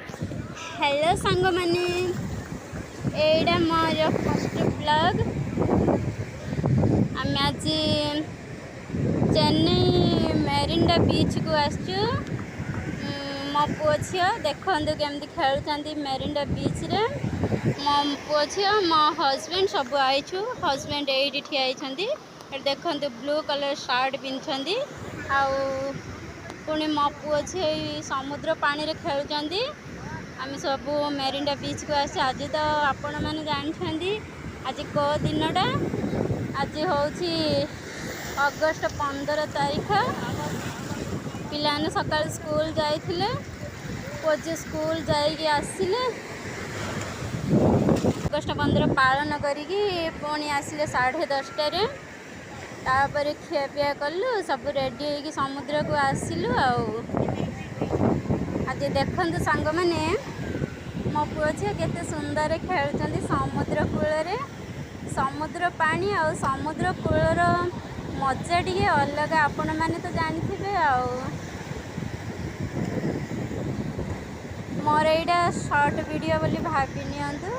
Hello ସାଙ୍ଗମାନେ, ଏଇଟା ମୋର ଫାଷ୍ଟ ବ୍ଲଗ୍। ଆମେ ଆଜି ଚେନ୍ନାଇ ମେରିନା ବିଚ୍କୁ ଆସିଛୁ। ମୋ ପୁଅ ଝିଅ ଦେଖନ୍ତୁ କେମିତି ଖେଳୁଛନ୍ତି ମେରିନା ବିଚ୍ରେ। ମୋ ପୁଅ ଝିଅ, ମୋ ହଜବେଣ୍ଡ ସବୁ ଆଇଛୁ। ହଜବେଣ୍ଡ ଏଇଠି ଠିଆ ହେଇଛନ୍ତି। ଏଠି ଦେଖନ୍ତୁ, ବ୍ଲୁ କଲର୍ ସାର୍ଟ ପିନ୍ଧିଛନ୍ତି। ଆଉ ପୁଣି ମୋ ପୁଅ ଝିଅ ଏଇ ସମୁଦ୍ର ପାଣିରେ ଖେଳୁଛନ୍ତି। ଆମେ ସବୁ ମେରିନା ବିଚ୍କୁ ଆସିଛୁ। ଆଜି ତ ଆପଣମାନେ ଜାଣିଛନ୍ତି ଆଜି କେଉଁ ଦିନଟା। ଆଜି ହେଉଛି ଅଗଷ୍ଟ 15 ତାରିଖ। ପିଲାମାନେ ସକାଳୁ ସ୍କୁଲ ଯାଇଥିଲେ। ପୁଅ ଝିଅ ସ୍କୁଲ ଯାଇକି ଆସିଲେ। ଅଗଷ୍ଟ 15 ପାଳନ କରିକି ପୁଣି ଆସିଲେ 10:30ରେ। ତାପରେ ଖିଆପିଆ କଲୁ, ସବୁ ରେଡ଼ି ହେଇକି ସମୁଦ୍ରକୁ ଆସିଲୁ। ଆଉ ଆଜି ଦେଖନ୍ତୁ ସାଙ୍ଗମାନେ, ମୋ ପୁଅ ଝିଅ କେତେ ସୁନ୍ଦର ଖେଳୁଛନ୍ତି ସମୁଦ୍ର କୂଳରେ। ସମୁଦ୍ର ପାଣି ଆଉ ସମୁଦ୍ର କୂଳର ମଜା ଟିକେ ଅଲଗା, ଆପଣମାନେ ତ ଜାଣିଥିବେ। ଆଉ ମୋର ଏଇଟା ସର୍ଟ ଭିଡ଼ିଓ ବୋଲି ଭାବି ନିଅନ୍ତୁ।